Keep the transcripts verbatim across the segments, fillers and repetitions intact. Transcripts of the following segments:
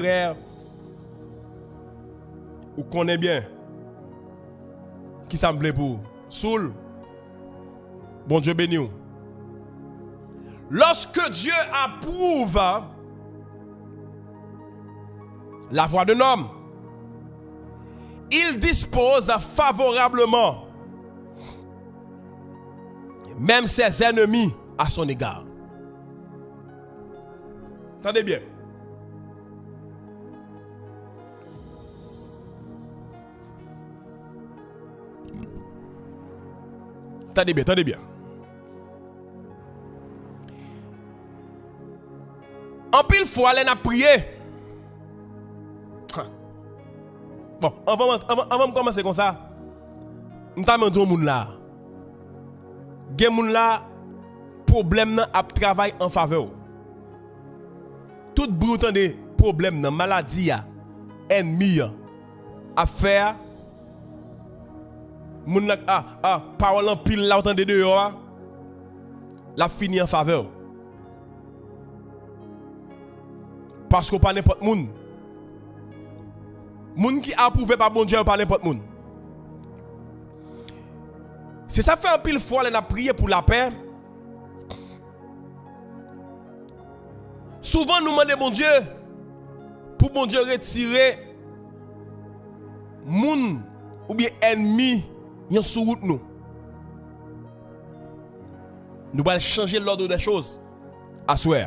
Frè, ou konnen byen ki sa m vle pou ou. Soul, Bondye beni w. Lorsque Dieu approuve la voie d'un homme, il dispose favorablement même ses ennemis à son égard. Tande byen. Tande byen, tande byen. Anpil fwa, lè n ap priye, bon, anvan, anvan, anvan m kòmanse konsa, m ta mande yon moun la. Gen moun la, pwoblèm nan ap travay an favè w. Tout bri w tande pwoblèm nan, maladi a, ènmi an ap fè a, moun nan, a, a, pawòl anpil la w tande deyò a, l ap fini an favè w. Paske w pa nenpòt moun. Moun ki apwouve pa Bondye yo pa nenpòt moun. Se sa fè anpil fwa lè n ap priye pou lapè, souvan nou mande Bondye pou Bondye retire moun oubyen ènmi yon sou wout nou. Nou pral chanje l'ordre des choses aswè.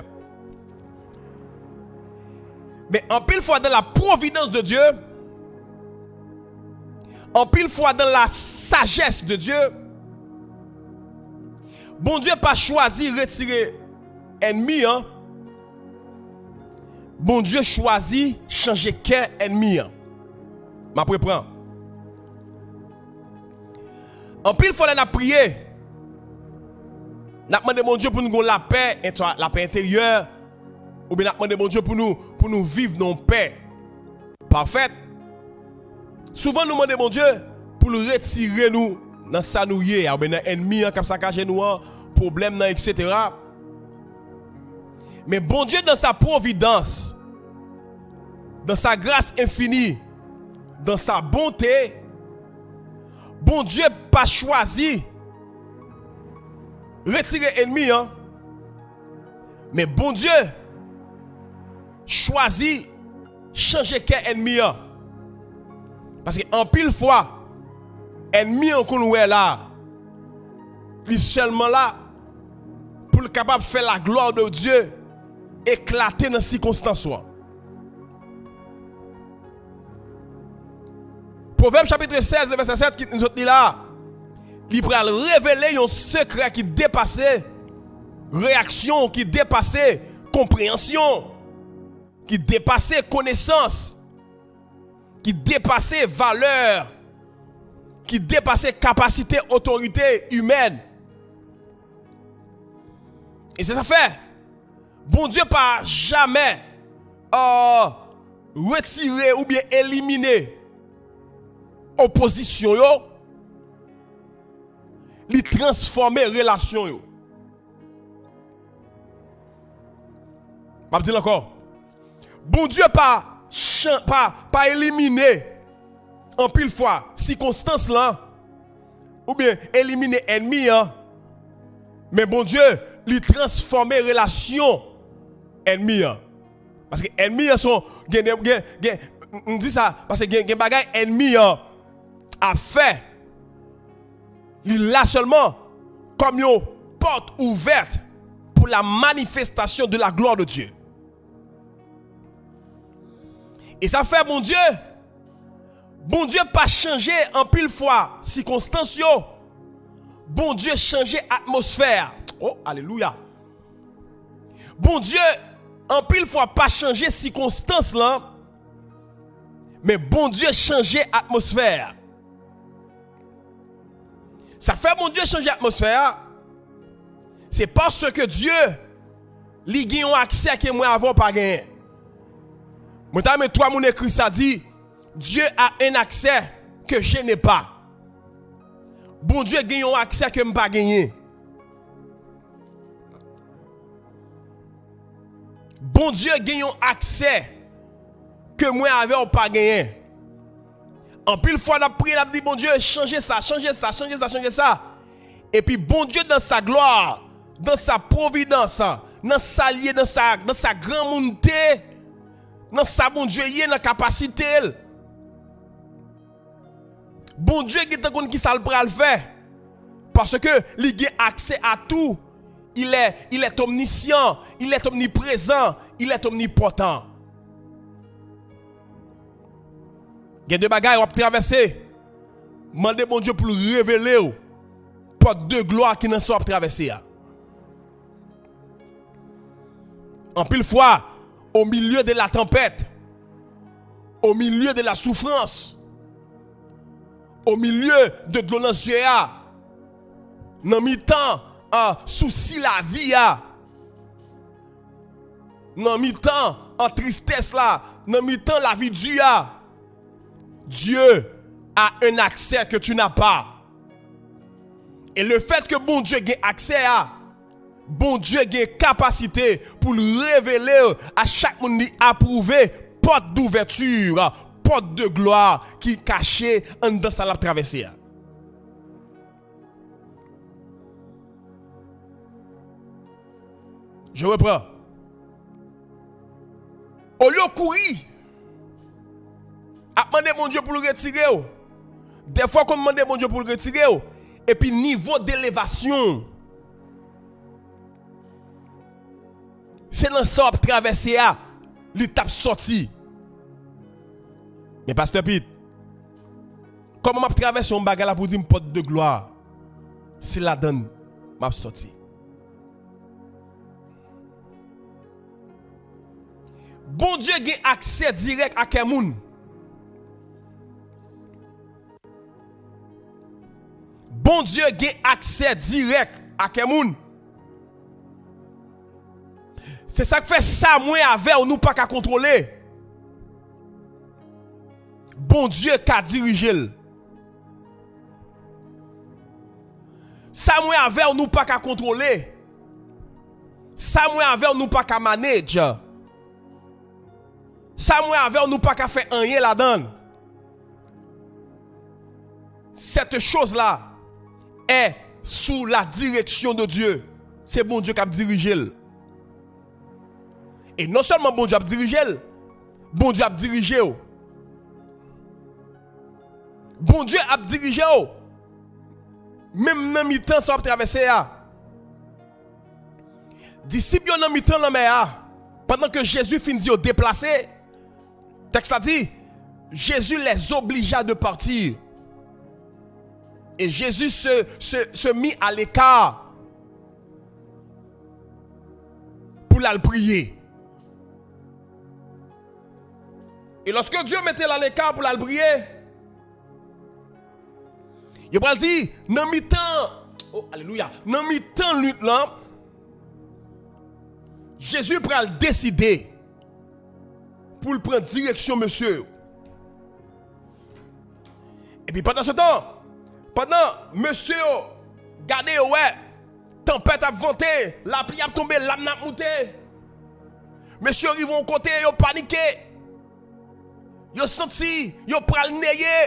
Men anpil fwa dans la providence de Dieu, anpil fwa dans la sagesse de Dieu, Bondye pa chwazi retire ènmi an. Bondye chwazi chanje kè ènmi an. M ap reprann. Anpil fwa lè n ap priye, n ap mande Bondye pou nou gen lapè, entè-, lapè enteryè, oubyen n ap mande Bondye pou nou, pou nou viv nan yon pè pafèt. Souvan nou mande Bondye pou l retire nou nan sa nou ye a, oubyen nan ènmi an k ap sakaje nou an, pwoblèm nan, etsetera. Men Bondye, dans sa providence, dans sa grâce infinie, dans sa bonté, Bondye pa chwazi retire ènmi an, men Bondye chwazi chanje kè ènmi an. Paske anpil fwa, ènmi an konn wè la, li sèlman la pou l kapab fè la gloire de Dieu eklate nan sikonstans ou an. Pwovèb chapit sèz, vèsè sèt, ki nou sot li la, li pral revele yon sekrè ki depase reyaksyon, ki depase konpreyansyon, ki depase konesans, ki depase valè, ki depase kapasite otorite imèn. E se sa fè, Bondye pa jamè, euh, retire oubyen elimine opozisyon yo, li transfòme relasyon yo. M ap di l ankò. Bondye pa chan-, pa, pa elimine anpil fwa sikonstans lan, oubyen elimine ènmi an, men Bondye, li transfòme relasyon ènmi an. Paske ènmi an se yon, gen, gen, gen, m di sa, paske gen, gen bagay ènmi an ap fè, li la sèlman kòm yon pòt ouvèt pour la manifestation de la gloire de Dieu. E sa fè Bondye, Bondye pa chanje anpil fwa sikonstans yo. Bondye chanje atmosfè a. Oh, alelouya. Bondye, anpil fwa, pa chanje sikonstans lan, men Bondye chanje atmosfè a. Sa k fè Bondye chanje atmosfè a, se paske Dye, li gen yon aksè ke mwen avè w pa genyen. Mwen ta renmen twa moun ekri sa, di, Dieu a un accès que je n'ai pas. Bondye gen yon aksè ke m pa genyen. Bondye gen yon aksè ke mwen avè w pa genyen. Anpil fwa n ap priye, n ap di, Bondye, chanje sa, chanje sa, chanje sa, chanje sa. Epi Bondye, dans sa gloire, dans sa providence, dans sa l ye, dans sa, dans sa granmounte, dans sa Bondye ye, dans kapasite l. Bondye gentan konn ki sa l pral fè. Paske li gen aksè a tou. Il est, il est omniscient, il est omniprezan, il est omnipotan. Gen de bagay w ap travèse. Mande Bondye pou l revele w pòt de glwa ki nan sa w ap travèse a. Anpil fwa, au milieu de la tempête, au milieu de la souffrance, au milieu de dlo nan zye a, nan mitan, ah, sousi lavi a, nan mitan, ah, tristès la, nan mitan lavi di a, Dieu a un accès que tu n'as pas. E lefètke Bondye gen aksè a, Bondye gen kapasite pou l revele a chak moun li apwouve pòt douvèti, pòt de glwa ki kache anndan sa l ap travèse a. Je reprends. Olye w kouri ap mande Bondye pou l retire w, dèfwa w konn mande Bondye pou l retire w, epi nivo delevasyon w, se nan sa w ap travèse a, li t ap sòti. Men Pastè Pit, kòman m ap travèse yon bagay la pou di m pòt de glwa, se ladann m ap sòti. Bondye gen aksè dirèk a kè moun. Bondye gen aksè dirèk a kè moun. Se sa k fè sa mwen avè w nou pa ka kontwole. Bondye ka dirije l. Sa mwen avè w nou pa ka kontwole. Sa mwen avè w nou pa ka manage. Sa mwen avè w nou pa ka fè anyen ladan l. Cette chose-là est sous la direction de Dieu. Se Bondye k ap dirije l. E non sèlman Bondye ap dirije l, Bondye ap dirije w. Bondye ap dirije w. Menm nan mitan sa w ap travèse a. Disip yo nan mitan lanmè a. Pandan ke Jezi fin di yo deplase, tèks la di, Jésus les obligea de partir. Et Jésus se, se, se mit à l'écart pou l al priye. E lòske Dye mete l aleka pou l al priye, yo pral di, nan mitan, oh, alelouya, nan mitan lit lan, Jezi pral deside pou l pran direksyon mesye yo. Epi pandan se tan, pandan mesye yo gade yo wè, tanpèt ap vante, lapli ap tonbe, lamn ap moute. Mesye yo rive yon kote, yo panike. Yo santi yo pral neye.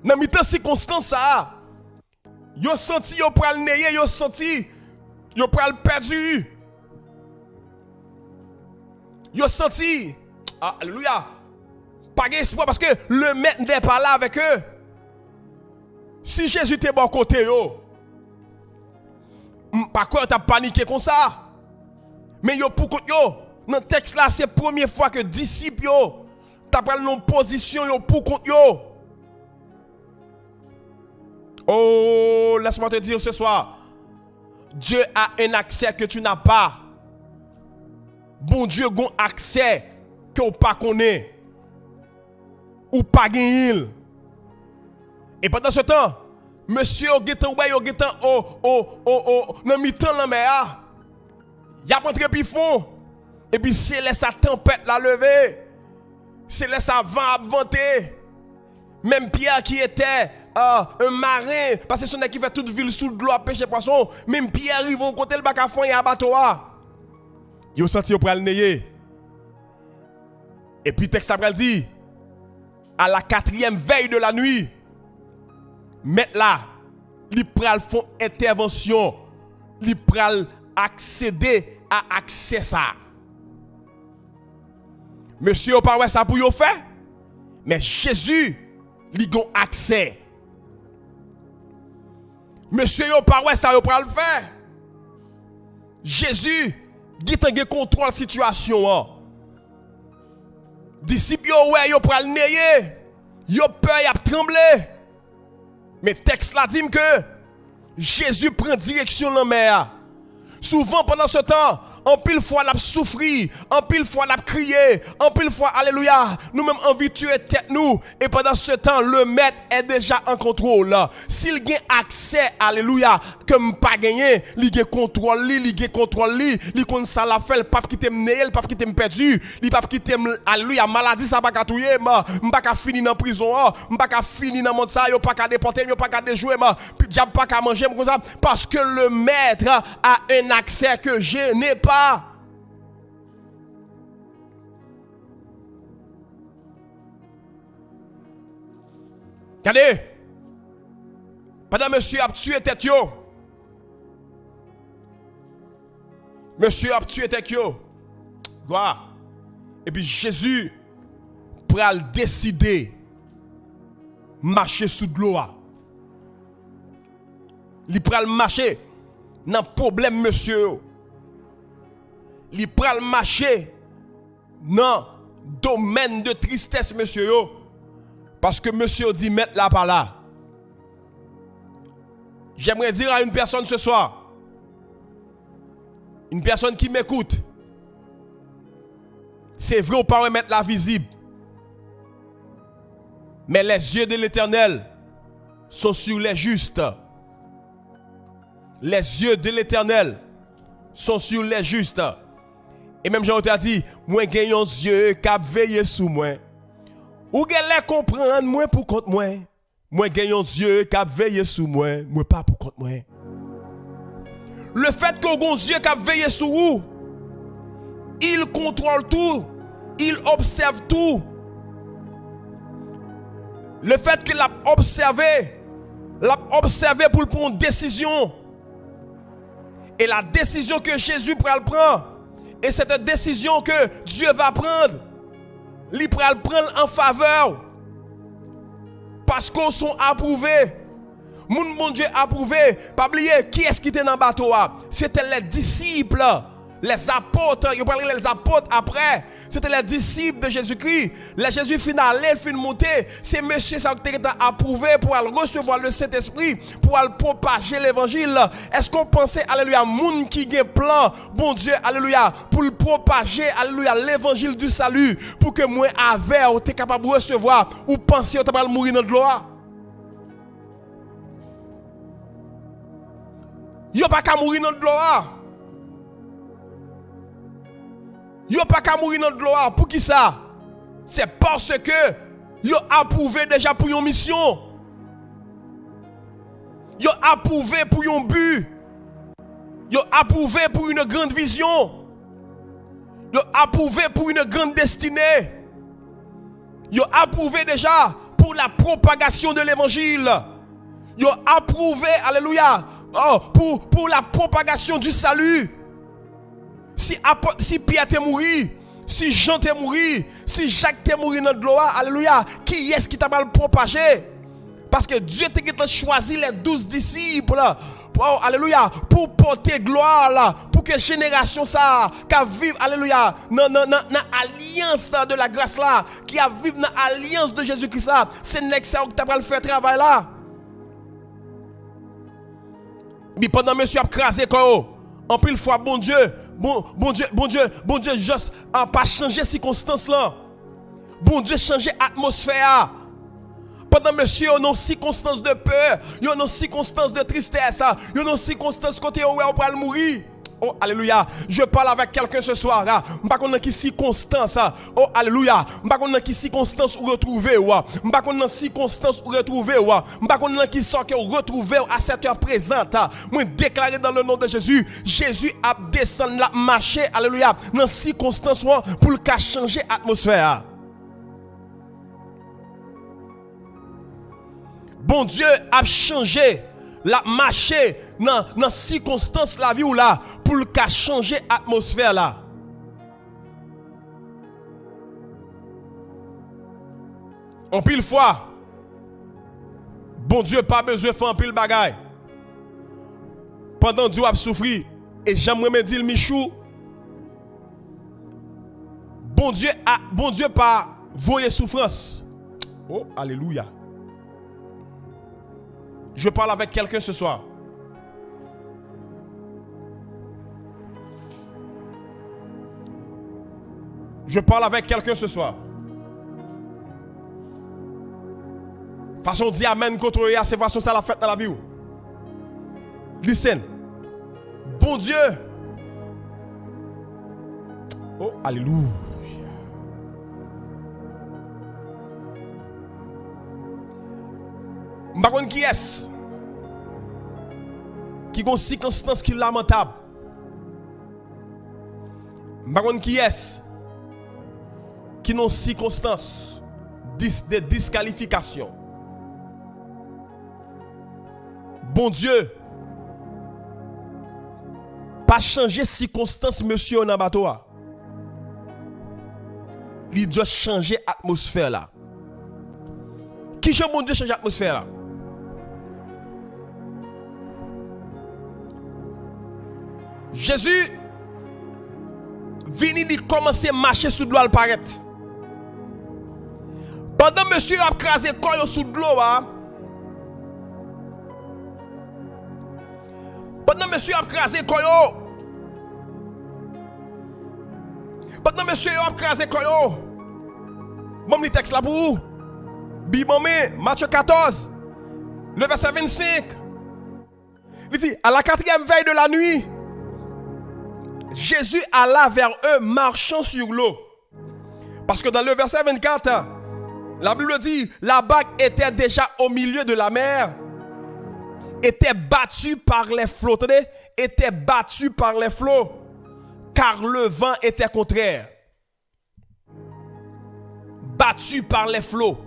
Nan mitan sikonstans sa a, yo santi yo pral neye, yo santi yo pral pèdi. Yo santi, ah, alelouya, pa gen espwa paske le mèt nè pa la avèk yo. Si Jezi te bò kote yo, m pa kwè yo t ap panike konsa. Men yo poukont yo. Nan tèks la, se premye fwa ke disip yo ta pral nan pozisyon yo poukont yo. Oh, laisse-moi te dire ce soir, Dieu a un accès que tu n'as pas. Bondye gon aksè ke w pa konnen. Ou pa genyen l. E pandan se tan, mesye yo gentan wè, yo gentan o, o, o, o, nan mitan lanmè a. Y ap antre pi fon. Epi se lè sa tanpèt la leve. Se lè sa van ap vante. Menm Pyè ki etè, euh, un marin, paske se yon nèg ki fè tout vi l sou dlo ap peche pwason. Menm Pyè rive yon kote l pa ka fè anyen a bato a. Yo santi yo pral neye. Epi tèks la pral di, à la quatrième veille de la nuit, mèt la, li pral fè yon entèvansyon, li pral aksede a aksè sa. Mesye yo pa wè sa pou yo fè, men Jezi, li gon aksè. Mesye yo pa wè sa yo pral fè. Jezi gentan gen kontwòl sitiyasyon an. Disip yo wè yo pral neye. Yo pè, y ap tranble. Men tèks la di m ke Jezi pran direksyon lanmè a. Souvan pandan se tan, anpil fwa n ap soufri, anpil fwa n ap kriye, anpil fwa, alelouya, nou menm anvi tiye tèt nou. E pandan se tan, le mèt è deja an kontwòl. Si l gen aksè, alelouya, ke m pa genyen, li gen kontwòl li, li gen kontwòl li, li konn sa l ap fè, l p ap kite m neye, l p ap kite m pèdi, li p ap kite m, alelouya, maladi sa pa ka touye m, m pa ka fini nan prizon an, m pa ka fini nan mond sa, yo pa ka depòte m, yo pa ka dejwe m, dyab pa ka manje m konsa, parce que le maître a un accès que je n'ai pas. Gade, pandan mesye ap tiye tèt yo, mesye ap tiye tèt yo, glwa, epi Jezi pral deside mache sou dlo a. Li pral mache nan pwoblèm mesye yo. Li pral mache nan domèn de tristès mesye yo. Paske mesye yo di mèt la pa la. J'aimerais dire à une personne ce soir, une personne qui m'écoute, c'est vrai ou pa wè mèt la vizib, mais les yeux de l'Éternel sont sur les justes. Les yeux de l'Éternel sont sur les justes. E menm jan yo te di, mwen gen yon zye k ap veye sou mwen. Ou genlè konprann mwen pou kont mwen. Mwen gen yon zye k ap veye sou mwen, mwen pa pou kont mwen. Le fait que w gen yon zye k ap veye sou ou, il contrôle tout, il observe tout. Le fait que l ap obsève, l ap obsève pou l pran yon desizyon. E la desizyon ke Jezi pral pran, et cette décision que Dieu va prendre, li pral pran l an favè w. Paske w se yon apwouve. Moun Bondye apwouve. Pa bliye, kiyès ki te nan bato a? Se te les disciples, les apôtres. Yo pral rele les apôtres apre. Se te les disciples de Jésus-Christ. Lè Jezi fin ale, l fin moute, se mesye sa yo ki te gentan apwouve pou al resevwa le Sentespri, pou al pwopaje levanjil. Èske w panse, alelouya, moun ki gen plan Bondye, alelouya, pou l pwopaje, alelouya, levanjil di sali, pou ke mwen avè w te kapab resevwa, ou panse yo ta pral mouri nan dlo a? Yo pa ka mouri nan dlo a. Yo pa ka mouri nan dlo a. Poukisa? Se paske yo apwouve deja pou yon misyon. Yo apwouve pou yon bi. Yo apwouve pou une grande vision. Yo apwouve pou une grande destinée. Yo apwouve deja pou la propagation de l'évangile. Yo apwouve, alelouya, oh, pou, pou la propagation du salut. Si apot, si Pyè te mouri, si Jan te mouri, si Jak te mouri nan dlo a, alelouya, kiyès ki ta pral pwopaje? Paske Dye te gentan chwazi les douze disciples, oh, alelouya, pou pote glwa la, pou ke jenerasyon sa a k ap viv, alelouya, nan, nan, nan, nan alyans de la gras la, ki ap viv nan alyans de Jezi Kris la, se nèg sa yo ki ta pral fè travay la. Epi pandan mesye ap kraze kò yo, anpil fwa Bondye, Bon, Bondye, Bondye, Bondye just, ah, pa chanje sikonstans lan. Bondye chanje atmosfè a. Pandan mesye yo nan sikonstans de pè, yo nan sikonstans de tristès, yo nan sikonstans kote yo wè yo pral mouri. Oh, alelouya. Je parle avec quelqu'un ce soir. Ah. M pa konn nan ki sikonstans. Ah. Oh, alelouya. M pa konn nan ki sikonstans ou retwouve w. Ah. M pa konn nan sikonstans ou retwouve w. Ah. M pa konn nan ki sa ke w retwouve w à cette heure présente. Ah. Mwen deklare dans le nom de Jésus, Jezi ap desann, l ap mache, alelouya, nan sikonstans ou an pou l ka chanje atmosfè a. Bondye ap chanje, l ap mache nan, nan sikonstans lavi w la pou l ka chanje atmosfè la. Anpil fwa, Bondye pa bezwen fè anpil bagay. Pandan w ap soufri, e jan m renmen di l, Michou, Bondye a, Bondye pa voye soufrans. Oh, alelouya. Je parle avec quelqu'un ce soir. Je parle avec quelqu'un ce soir. Fason w di amèn kote w ye a, se fason sa l ap fèt nan lavi w. Listen. Bondye. Oh, alelouya. M pa konn kiyès ki gon sikonstans ki lamantab. M pa konn kiyès ki nan sikonstans dis, de diskalifikasyon. Bondye pa chanje sikonstans mesye yo nan bato a. Li just chanje atmosfè la. Kijan Bondye chanje atmosfè la? Jezi vini, li kòmanse mache sou dlo a, l parèt. Pandan mesye yo ap kraze kò yo sou dlo a, pandan mesye yo ap kraze kò yo, pandan mesye yo ap kraze kò yo, ban m li tèks la pou ou. Bib an men, Matye katòz, le vèsè vennsenk. Li di, à la quatrième veille de la nuit, Jésus alla vers eux marchant sur l'eau. Parce que dans le verset vingt-quatre, la Bible dit, la barque était déjà au milieu de la mer, était battue par les flots. Tande, était battue par les flots, car le vent était contraire. Battu par les flots.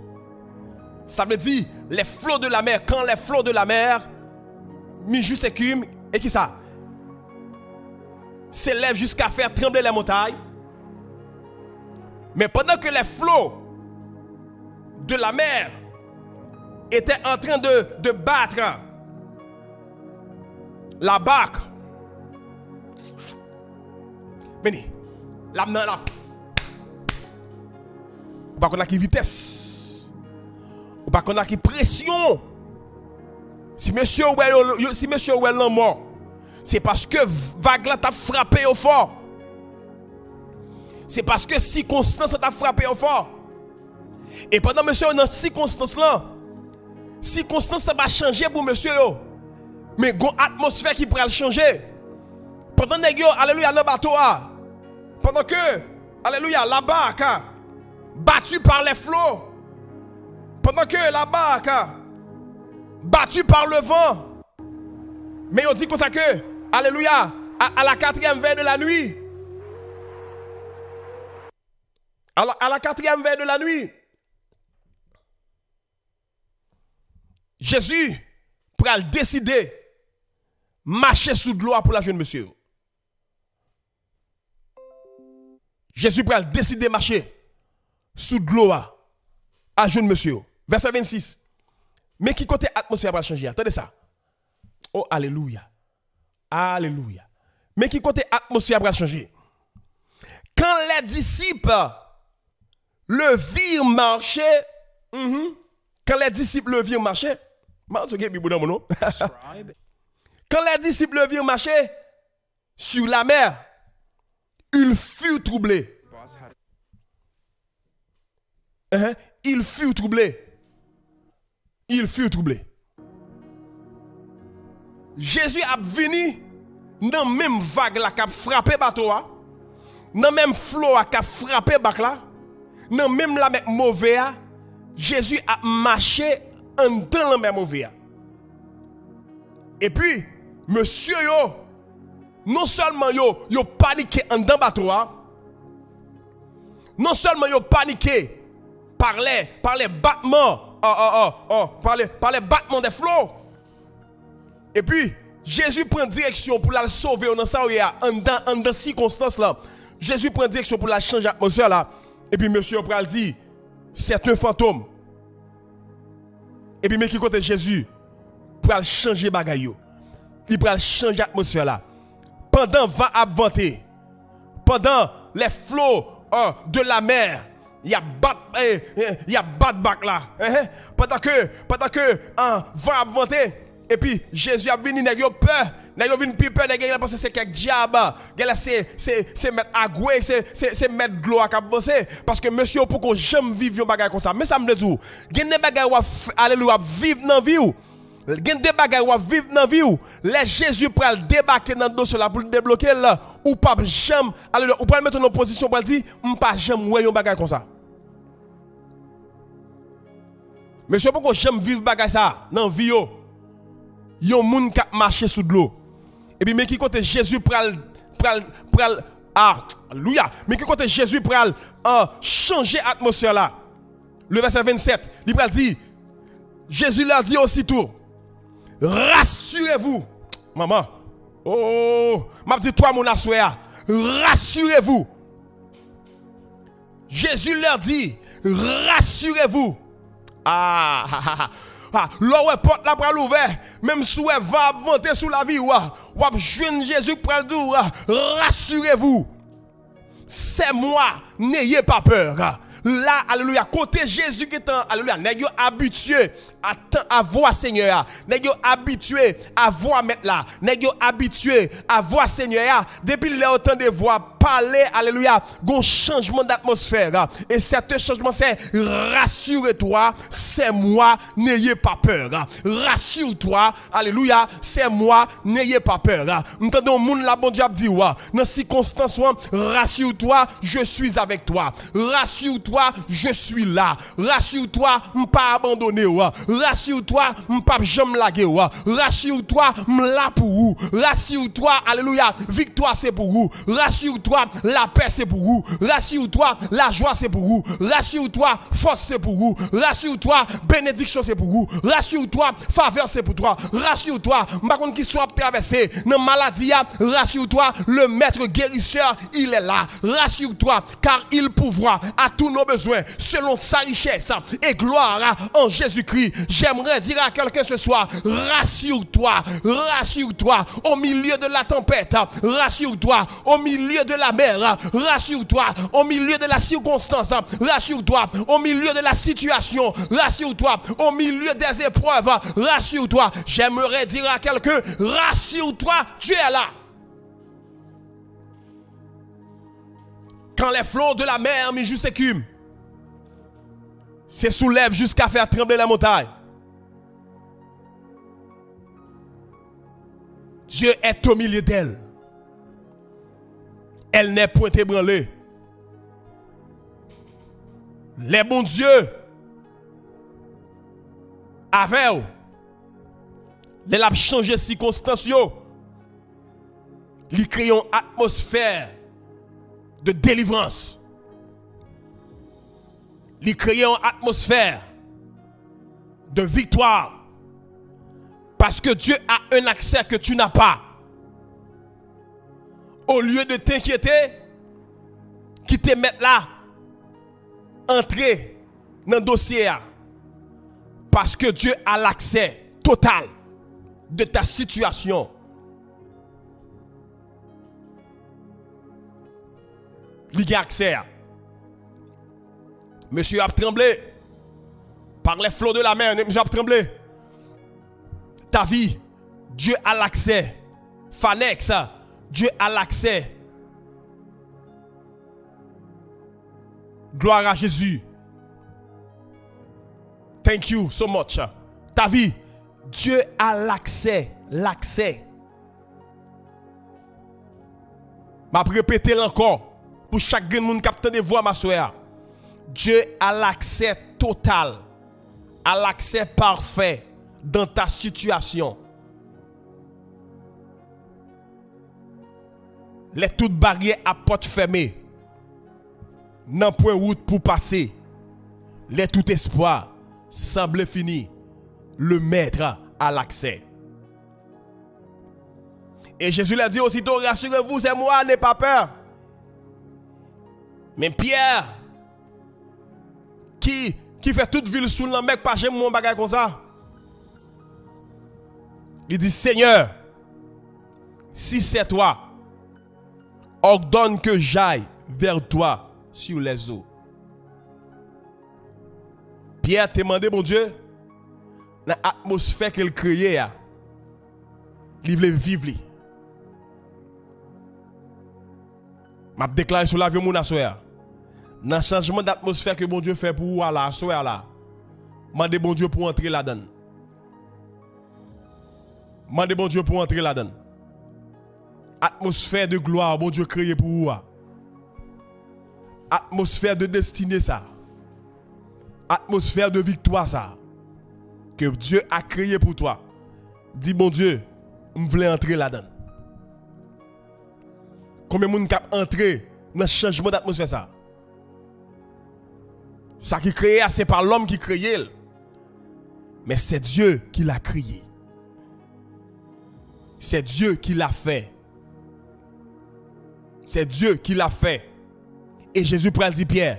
Sa vle di, les flots de la mer, quand les flots de la mer, Mijou Sekim, e ki sa? S'élèvent jusqu'à faire trembler les montagnes. Mais pendant que les flots de la mer étaient en train de, de battre la barque, vini, l ap nan, l ap. Ou pa konn a ki vitès. Ou pa konn a ki presyon. Si mesye yo wè yo, yo, si mesye yo wè lanmò, se paske vag la t ap frape yo fò. Se paske sikonstans la t ap frape yo fò. E pandan mesye yo nan sikonstans lan, sikonstans lan pa chanje pou mesye yo. Men gon atmosfè ki pral chanje. Pandan nèg yo, alelouya, nan bato a, pandan ke, alelouya, la barque battue par les flots, pandan ke la barque battue par le vent, men yo di konsa ke, alelouya, à, à la quatrième veille de la nuit, à la, à la quatrième veille de la nuit, Jezi pral deside mache sou dlo a pou l al jwenn mesye yo. Jezi pral deside mache sou dlo a, al jwenn mesye yo. Vèsè vennsis. Men ki kote atmosfè a pral chanje a. Tande sa. Oh, alelouya. Alelouya. Men ki kote atmosfè a pral chanje. Quand les disciples le virent marcher, mhm, quand les disciples le virent marcher, man, so gen Bib ou nan men w non. Quand les disciples le virent marcher sur la mer, ils furent troublés. Hein? Ils furent troublés. Ils furent troublés. Jezi ap vini nan menm vag la k ap frape bato a, nan menm flo a k ap frape bak la, nan menm lamè move a, Jezi ap mache anndan lanmè move a. Epi, mesye yo, non sèlman yo, yo panike anndan bato a, non sèlman yo panike par les, par les battements, euh, euh, euh, euh, par les, par les battements des flots. Epi, Jezi pran direksyon pou l al sove yo nan sa yo ye a, anndan, anndan sikonstans lan. Jezi pran direksyon pou l al chanje atmosfè la. Epi mesye yo pral di, c'est un fantôme. Epi men ki kote Jezi pral chanje bagay yo. Li pral chanje atmosfè la. Pandan van ap vante, pandan les flots, euh, de la mer, y ap bat, eh, eh, y ap bat bak la. Eh, eh. Pandan ke, pandan ke, ah, van ap vante, epi Jezi ap vini, nèg yo pè. Nèg yo vin pi pè, nèg yo panse se kèk dyab. Genlè se, se, se mèt agwe, se, se, se mèt dlo a k ap vanse. Paske mesye yo poko janm viv yon bagay konsa. Men sa m vle di w, gen de bagay w ap, f- alelouya, w ap viv nan vi w. Gen de bagay w ap viv nan vi w. Lè Jezi pral debake nan dosye la pou l debloke l, ou p ap janm, alelouya, ou pral mete w nan pozisyon, ou pral di, m pa janm wè yon bagay konsa. Mesye yo poko janm viv bagay sa nan vi yo. Yon moun k ap mache sou dlo. Epi men ki kote Jezi pral, pral, pral, ah, alelouya. Men ki kote Jezi pral, ah, chanje atmosfè la. Le verset vingt-sept, li pral di, Jésus leur dit aussitôt, rassurez-vous. Manman, oh, m ap di twa moun aswè a, rassurez-vous. Jésus leur dit, rassurez-vous. Ah, ah, ah, ah. Ah, lè w wè pòt la pral ouvè, menm si w wè van ap vante sou lavi w, w ap jwenn Jezi k pral di w, rassurez-vous. C'est moi, n'ayez pas peur. La, alelouya, kote Jezi gentan, alelouya, nèg yo abitye a tan, a vwa Senyè a. Nèg yo abitye a vwa Mèt la. Nèg yo abitye a vwa Senyè a. Depi lè yo tande vwa pale, alelouya, gon chanjman d'atmosphère. Et ce changement, c'est rassure-toi, c'est moi, n'ayez pas peur. Rassure-toi, alelouya, c'est moi, n'ayez pas peur. M tande yon moun la, Bondye ap di w, nan sikonstans ou an, rassure-toi, je suis avec toi. Rassure-toi, je suis là. Rassure-toi, m pa abandone w. Rassure-toi, m p ap janm lage w. Rassure-toi, m la pou ou. Rassure-toi, alelouya, viktwa se pou ou. Rassure-toi, lapè se pou ou. Rassure-toi, lajwa se pou ou. Rassure-toi, fòs se pou ou. Rassure-toi, benediksyon se pou ou. Rassure-toi, favè se pou twa. Rassure-toi, m pa konn ki sa w ap travèse nan maladi a. Rassure-toi, le maître guérisseur, il est là. Rassure-toi, car il pourvoit à tous nos besoins selon sa richesse et gloire en Jésus-Christ. J'aimerais dire à quelqu'un ce soir, rassure-toi, rassure-toi, au milieu de la tempête, rassure-toi, au milieu de la mer, rassure-toi, au milieu de la circonstance, rassure-toi, au milieu de la situation, rassure-toi, au milieu des épreuves, rassure-toi. J'aimerais dire à quelqu'un, rassure-toi, tu es là. Quand les flots de la mer mugissent et écument, se soulèvent jusqu'à faire trembler les montagnes. Dieu est au milieu d'elle. Elle n'est point ébranlée. Lè Bondye avè w, lè l ap chanje sikonstans yo, li kreye yon atmosfè de delivrans. Li kreye yon atmosfè de viktwa. Parce que Dieu a un accès que tu n'as pas. Au lieu de t'inquiéter, kite Mèt la antre nan dosye a. Parce que Dieu a l'accès total de ta situation. Li gen aksè a. Mesye ap tranble. Par les flots de la mer, mesye ap tranble. Ta vi, Dieu a l'accès. Fanex, Dieu a l'accès. Gloire à Jésus. Thank you so much. Ta vi, Dieu a l'accès. L'accès. M ap repete l ankò pou chak grenn moun k ap tande vwa m aswè a. Dieu a l'accès total, a l'accès parfait dans ta situation. Lè tout baryè ak pòt fèmen, nanpwen wout pou pase. Lè tout espwa sanble fini, le Maître a l'accès. Et Jésus leur dit aussitôt, rassurez-vous, c'est moi, n'aie pas peur. Men Pyè, ki, ki fè tout vil sou lanmè, k pa janm wè yon bagay konsa, li di, Seigneur, si c'est toi, ordonne que j'aille vers toi sur les eaux. Pyè te mande Bondye nan atmosfè ke l kreye a, li vle viv li. M ap deklare sou lavi yon moun aswè a. Nan chanjman datmosfè ke Bondye fè pou ou a la, aswè a la, mande Bondye pou w antre ladan l. Mande Bondye pou w antre ladan l. Atmosfè de glwa Bondye kreye pou ou a. Atmosfè de destine sa. Atmosfè de viktwa sa. Ke Dye a kreye pou twa. Di Bondye, m vle antre ladan l. Konbyen moun k ap antre nan chanjman datmosfè sa? Sa ki kreye a, se pa lòm ki kreye l. Mais c'est Dieu qui l'a créé. C'est Dieu qui l'a fait. C'est Dieu qui l'a fait. E Jezi pral di Pyè,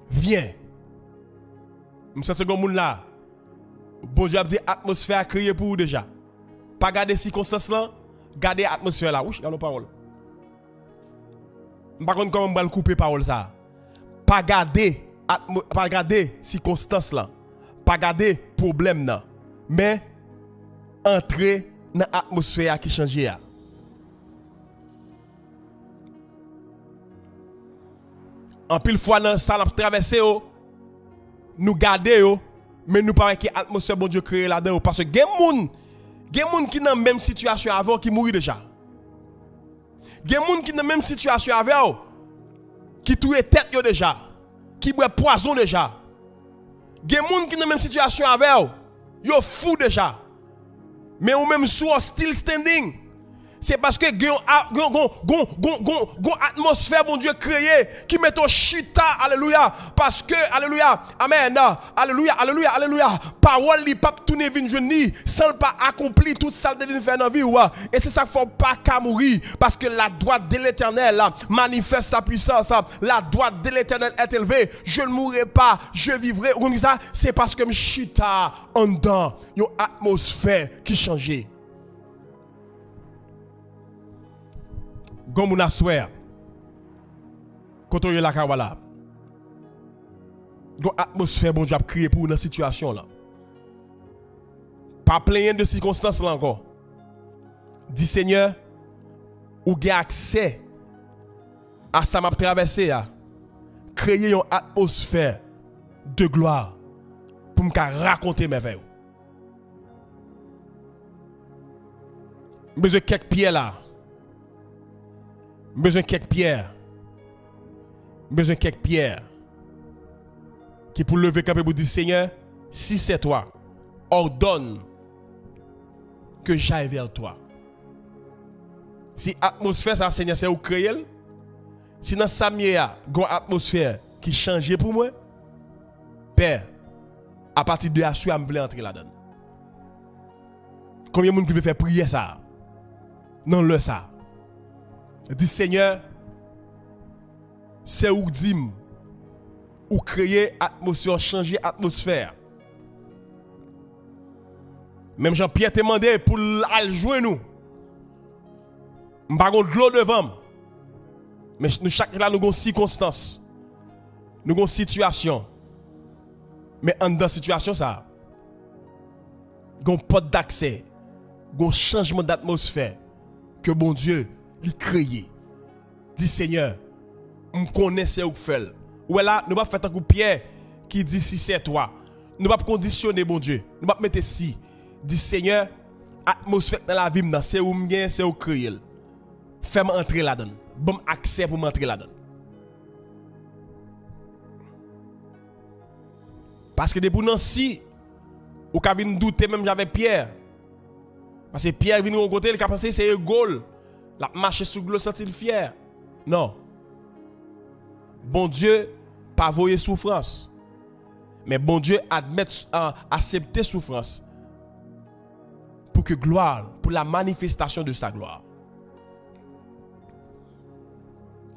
vyen. M santi gon moun la. Bondye ap di atmosfè a kreye pou ou deja. Pa gade sikonstans lan, gade atmosfè la. Wouch, gade yon pawòl. M pa konn kòman m pral koupe pawòl sa a. Pa gade atmo-, pa gade sikonstans lan. Pa gade pwoblèm nan. Men, antre nan atmosfè a ki chanje a. Anpil fwa nan sa n ap travèse yo, nou gade yo, men nou pa wè ki atmosfè Bondye kreye ladan yo. Paske gen moun, gen moun ki nan menm sitiyasyon avè w ki mouri deja. Gen moun ki nan menm sitiyasyon avè w, ki touye tèt yo deja, ki bwè pwazon deja. Gen moun ki nan menm sitiyasyon avè w, yo fou deja. Men ou menm, si w still standing, se paske gen yon a-, gen, gen, gen, gen, gen, gen atmosfè Bondye kreye ki mete w chita, alelouya. Paske, alelouya, amèn, alelouya, alelouya, alelouya, pawòl li p ap tounen vin jwenn li san l pa akonpli tout sa l te vin fè nan vi w. E se sa k fè w pa ka mouri, paske la droite de l'Éternel manifeste sa puissance. La droite de l'Éternel est élevée. Je ne mourrai pas, je vivrai. Ou konn ki sa? Se paske m chita anndan yon atmosfè ki chanje. Gon moun aswè a, kote w ye lakay w la, gon atmosfè Bondye ap kreye pou ou nan sitiyasyon w lan. Pa plenyen de sikonstans lan ankò. Di, Senyè, ou gen aksè a sa m ap travèse a. Kreye yon atmosfè de glwa pou m ka rakonte mèvèy ou. M bezwen kèk pyè la. M bezwen kèk pyè. M bezwen kèk pyè. Ki pou leve kanpe pou di, Senyè, si c'est toi, ordonne que j'aille vers toi. Si atmosfè sa, Senyè, se ou k kreye l, si nan sa m ye a, gon atmosfè ki chanje pou mwen, Pè, apati de aswè a, m vle antre ladan l. Konbyen moun ki vle fè priyè sa a? Nan lè sa a. Di, Senyè, se ou k di m, ou kreye atmosfè, ou chanje atmosfè a. Menm jan Pyè te mande pou l al jwenn ou. M pa gon dlo devan m. Men ch-, nou chak la, nou gon sikonstans. Nou gon sitiyasyon. Men anndan sitiyasyon sa a, gon pòt daksè, gon chanjman datmosfè ke Bondye li kreye. Di, Senyè, m konnen se ou k fè l. Ou wè la, nou p ap fè tankou Pyè ki di, si c'est toi. Nou p ap kondisyone Bondye. Nou p ap mete si. Di, Senyè, atmosfè k nan lavi m nan, se ou m genyen, se ou k kreye l. Fè m antre ladan l. Ban m aksè pou m antre ladan l. Paske depi w nan si, ou ka vin doute menm jan avèk Pyè. Paske Pyè vin yon kote, li ka panse se ego l. L ap mache sou dlo, santi l fyè. Non. Bondye pa voye soufrans. Men Bondye admèt, a, aksepte soufrans pou ke glwa, pou la manifestation de sa gloire.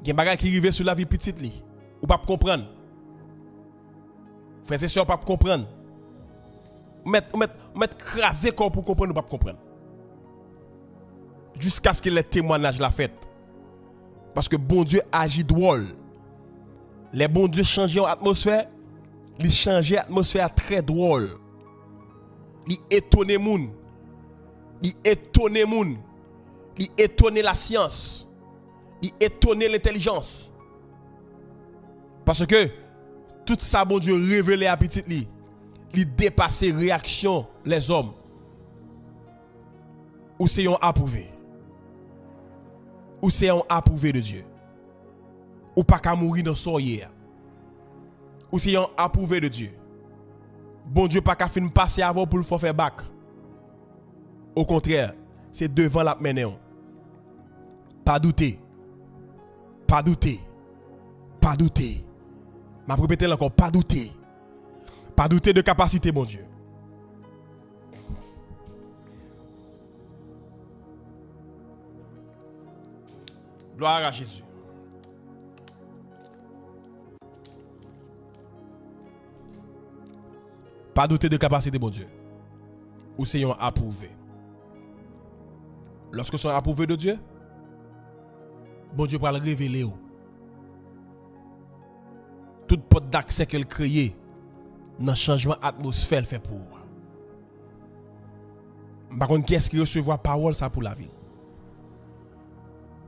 Gen bagay ki rive sou lavi pitit li. Ou p ap konprann. Frè e sè, ou p ap konprann. Ou mèt, ou mèt, ou mèt kraze kò w pou w konprann, ou p ap konprann. Jiskaske lè temwayaj la fèt. Paske Bondye aji dwòl. Lè Bondye chanje yon atmosfè, li chanje atmosfè a trè dwòl. Li etone moun. Li etone moun. Li etone lasyans. Li etone lentèlijans. Paske tout sa Bondye revele a pitit li, li depase reyaksyon lèzòm. Ou se yon apwouve. Ou se yon apwouve de Dye. Ou pa ka mouri nan sa w ye a. Ou se yon apwouve de Dye. Bondye pa ka fin pase avè w pou l fè w fè bak. Okontrè, se devan l ap mennen w. Pa doute. Pa doute. Pa doute. M ap repete l ankò, pa doute. Pa doute de kapasite Bondye. Gloire à Jésus. Pa doute de kapasite Bondye. Ou se yon apwouve. Lòske w se yon apwouve de Dye, Bondye pral revele w tout pòt daksè ke l kreye nan chanjman atmosfè l fè pou ou a. M pa konn kiyès ki resevwa pawòl sa pou lavi l.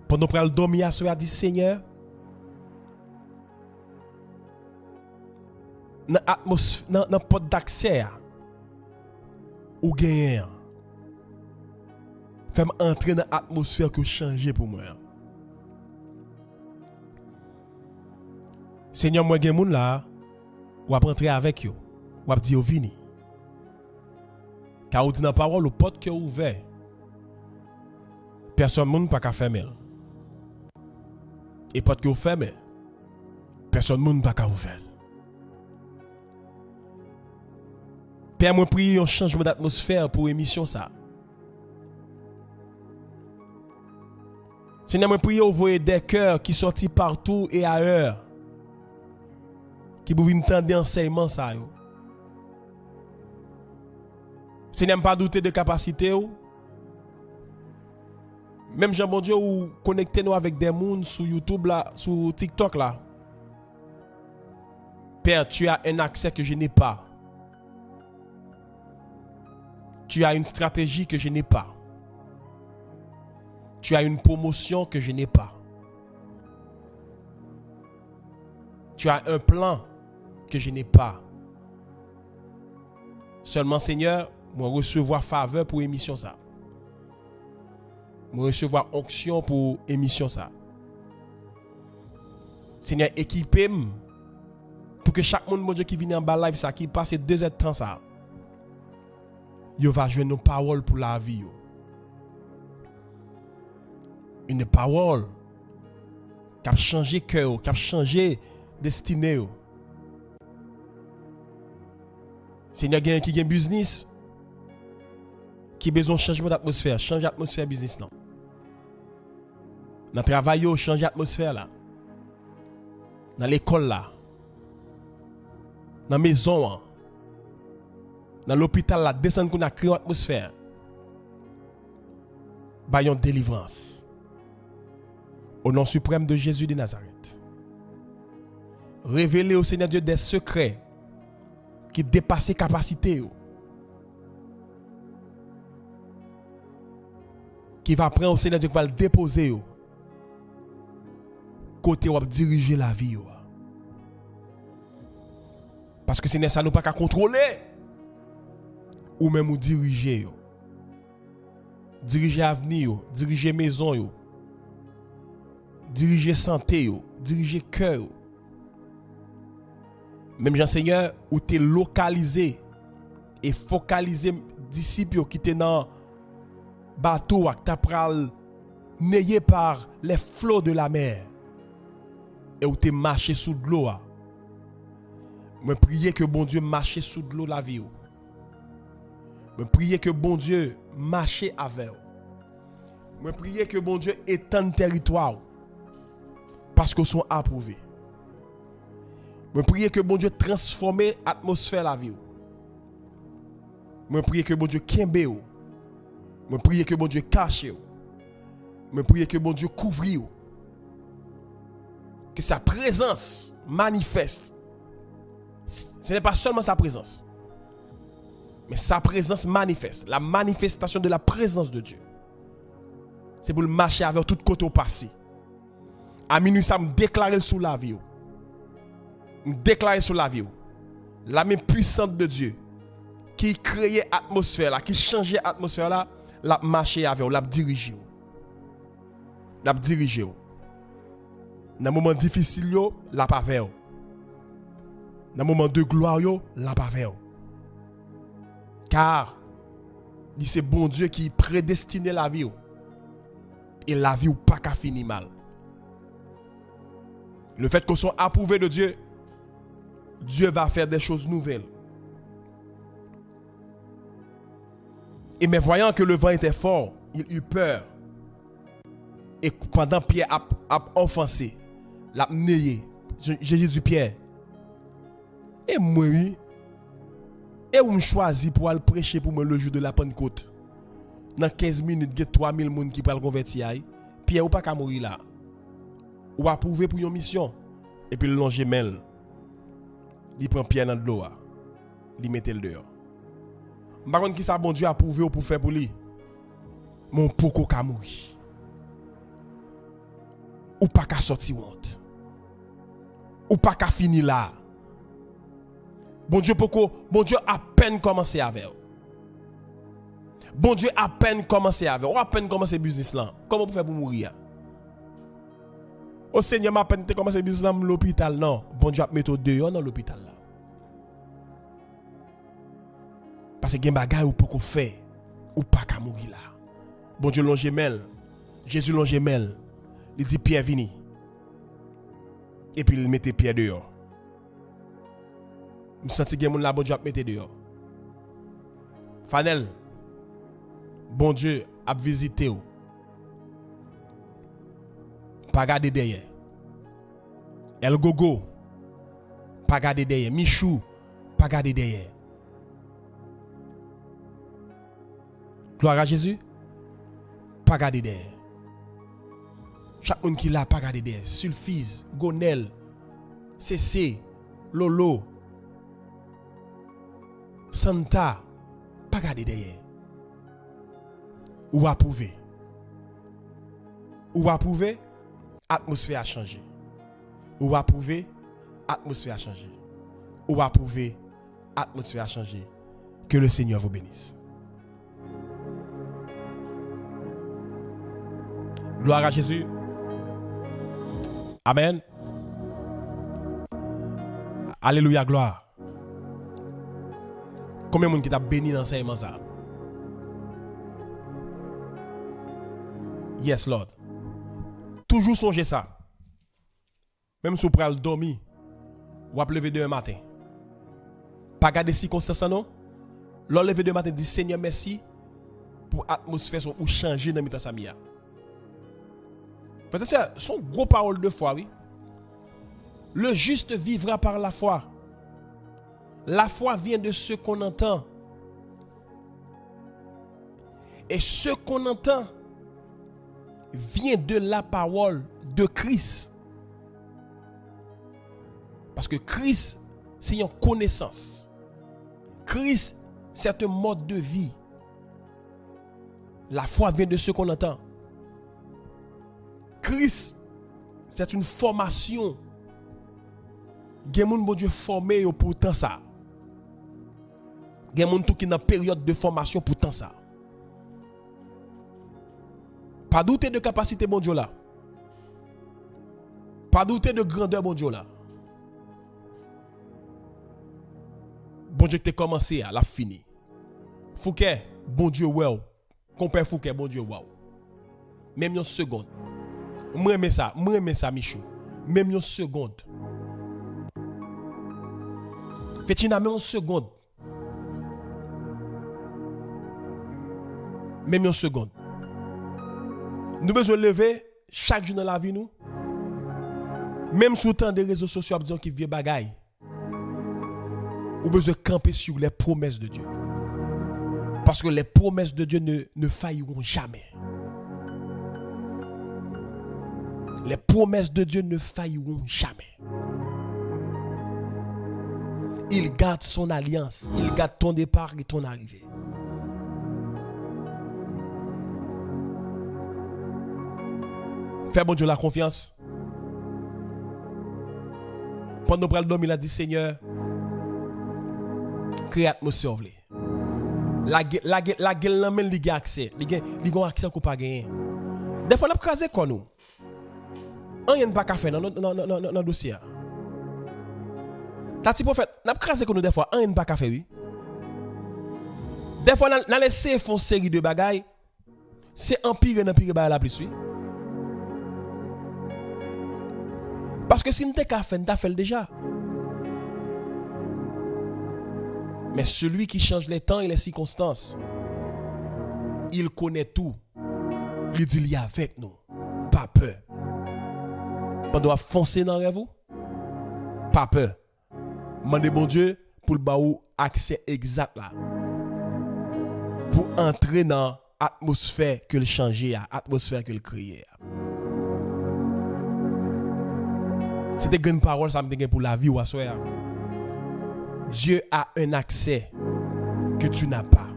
Pandan w pral dòmi aswè a, di, Senyè, nan atmosf-, nan, nan pòt daksè a ou genyen an, fè m antre nan atmosfè ke w chanje pou mwen an. Senyè, mwen gen moun la, w ap antre avèk yo, w ap di yo vini. Ka ou di nan pawòl ou, pòt ke w ouvè, pèsòn moun pa ka fèmen l. E pòt ke w fèmen, pèsòn moun pa ka ouvè l. Pè, mwen priye yon chanjman datmosfè pou emisyon sa. Senyè, mwen priye w voye dè kè ki sòti patou e ayè ki pou vin tande ansèyman sa yo. Senyè, m pa doute de kapasite w. Menm jan Bondye ou konekte nou avèk dè moun sou YouTube la, sou TikTok la. Père, tu as un accès que je n'ai pas. Tu as une stratégie que je n'ai pas. Tu as une promotion que je n'ai pas. Tu as un plan que je n'ai pas. Sèlman, Senyè, mwen resevwa favè pou emisyon sa. Mwen resevwa onksyon pou emisyon sa. Senyè, ekipe m pou ke chak moun, Bondye, ki vini anba live sa, ki pase de zèdtan sa, yo va jwenn yon pawòl pou lavi yo. Une pawòl k ap chanje kè yo, k ap chanje destine yo. Senyè, genyen ki gen biznis ki bezwen chanjman datmosfè, chanje atmosfè biznis lan. Nan travay yo, chanje atmosfè la. Nan lekòl la. Nan mezon an. Nan lopital la, desann kounye a, kreye yon atmosfè. Bay yon delivrans. Au nom suprême de Jésus de Nazareth. Revele yo, Senyè Dye, dè sekrè ki depase kapasite yo. Ki va pran yo, Senyè Dye, ki pral depoze yo kote w ap dirije lavi yo a. Paske, Senyè, sa nou pa ka kontwole, ou menm ou dirije yo. Dirije avni yo, dirije mezon yo. dirije sante yo, dirije kè yo. Menm jan, Senyè, ou te lokalize e fokalize disip yo ki te nan bato a, ki ta pral neye par les flots de la mer, e ou te mache sou dlo a. Mwen priye ke Bondye mache sou dlo lavi w. Mwen priye ke Bondye mache avè w. Mwen priye ke Bondye etann tèritwa w, paske w se yon apwouve. Mwen priye ke Bondye transfòme atmosfè lavi w. Mwen priye ke Bondye kenbe w. Mwen priye ke Bondye kache w. Mwen priye ke Bondye kouvri w. Ke sa prezans manifèst. Ce n'est pas seulement sa présence, mais sa présence manifeste, la manifestation de la présence de Dieu. Se pou l mache avè w tout kote w pase. A minwi sa, m deklare l sou lavi w. M deklare sou lavi w. La men pwisant de Dye ki kreye atmosfè la, ki chanje atmosfè la, l ap mache avè w, l ap dirije w. L ap dirije w. Nan moman difisil yo, l ap avè w. Nan moman de glwa yo, l ap avè w. Kar li se Bondye ki predestine lavi w. E lavi w pa ka fini mal. Le fait que w se yon apwouve de Dye, Dieu va faire des choses nouvelles. Et mais voyant que le vent était fort, il eut peur. E pandan Pyè ap, ap ofanse, l ap neye, Je- Jezi di Pyè, e mwen wi, e ou m chwazi pou al preche pou mwen le jou de la Pannkot. Nan kenz minit, gen twa mil moun ki pral konvèti a wi. Pyè, ou pa ka mouri la. Ou apwouve pou yon misyon. Epi l lonje men l. Li pran Pyè nan dlo a. Li mete l deyò. M pa konn kisa Bondye apwouve w pou fè pou li. Men w poko ka mouri. Ou pa ka sòti wont. Ou pa ka fini la. Bondye poko, Bondye apèn kòmanse avè w. Bondye apèn kòmanse avè w. Ou apèn kòmanse biznis lan. Kòman pou fè pou mouri a? O Senyè, m apèn te kòmanse biznis lan, m lopital. Non, Bondye ap mete w deyò nan lopital la. Paske gen bagay ou poko fè, ou pa ka mouri la. Bondye lonje men l. Jezi lonje men l. Li di Pyè, vini. Epi l mete Pyè deyò. M santi gen moun la Bondye ap mete deyò. Fanèl, Bondye ap vizite w. Pa gade dèyè. El Gogo, pa gade dèyè. Michou, pa gade dèyè. Glwa a Jezi, pa gade dèyè. Chak moun ki la, pa gade dèyè. Silfiz, Gonèl, Sese, Lolo, Santa, pa gade dèyè. Ou apwouve. Ou apwouve, atmosfè a chanje. Ou apwouve, atmosfè a chanje. Ou apwouve, atmosfè a chanje. Que le Seigneur vous bénisse. Gloire à Jésus. Amen. Alelouya, glwa. Konbyen moun ki t ap beni nan ansèyman sa? Yes, Lord. Toujou sonje sa. Menm si w pral dòmi, w ap leve demen maten. Pa gade sikonstans lan non. Lè w leve demen maten, di, Senyè, mèsi pou atmosfè sa ou chanje nan mitan sa m ye a. Frè e sè, se yon gwo pawòl de fwa, wi. Le juste vivra par la foi. La foi vient de ce qu'on entend. Et ce qu'on entend vient de la parole de Christ. Paske Kris se yon konesans. Kris, c'est un mode de vie. La foi vient de ce qu'on entend. Kris, c'est une formation. Gen moun Bondye fòme yo pou tan sa. Gen moun tou ki nan peryòd de fòmasyon pou tan sa. Pa doute de kapasite Bondye w la. Pa doute de grandè Bondye w la. Bondye ki te kòmanse a, l ap fini. Fouke, Bondye wè w. Konpè Fouke, Bondye wè w. Menm yon segond. Mwen renmen sa, mwen renmen sa, Michou. Menm yon segond. Fetina, menm yon segond. Menm yon segond. Nou bezwen leve chak jou nan lavi nou. Menm si w tande rezo sosyo ap di yon ki vye bagay, ou bezwen kanpe sur les promesses de Dieu. Parce que les promesses de Dieu ne, ne failliront jamais. Les promesses de Dieu ne failliront jamais. Il garde son alliance. Il garde ton départ et ton arrivée. Fè Bondye la konfyans. Pandan w pral dòmi la, di, Senyè, kreye atmosfè w vle. Lage, lage, lage l nan men l, li gen aksè. Li gen, li gen aksè ke w pa genyen. Dèfwa n ap kraze kò nou. Anyen n pa ka fè nan, nan, nan, nan, nan, nan dosye a. Tati pwofèt, n ap kraze kò nou dèfwa, anyen n pa ka fè, wi. Dèfwa n al, n al eseye fè yon seri de bagay, se anpire n anpire bagay la plis, wi. Paske si n te ka fè, n ta fè l deja. Mais celui qui change les temps et les circonstances, il connaît tout. Li di li avèk nou. Pa pè. Pandan w ap fonse nan rèv ou, pa pè. Mande Bondye pou l ba ou aksè egzat la. Pou antre nan atmosfè ke l chanje a, atmosfè ke l kreye a. Se te grenn pawòl sa m te gen pou lavi w aswè a. Dieu a un accès que tu n'as pas.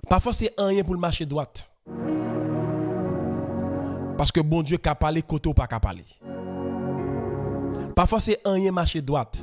Pa fòse anyen pou l mache dwat. Paske Bondye ka pale kote w pa ka pale. Pa fòse anyen mache dwat.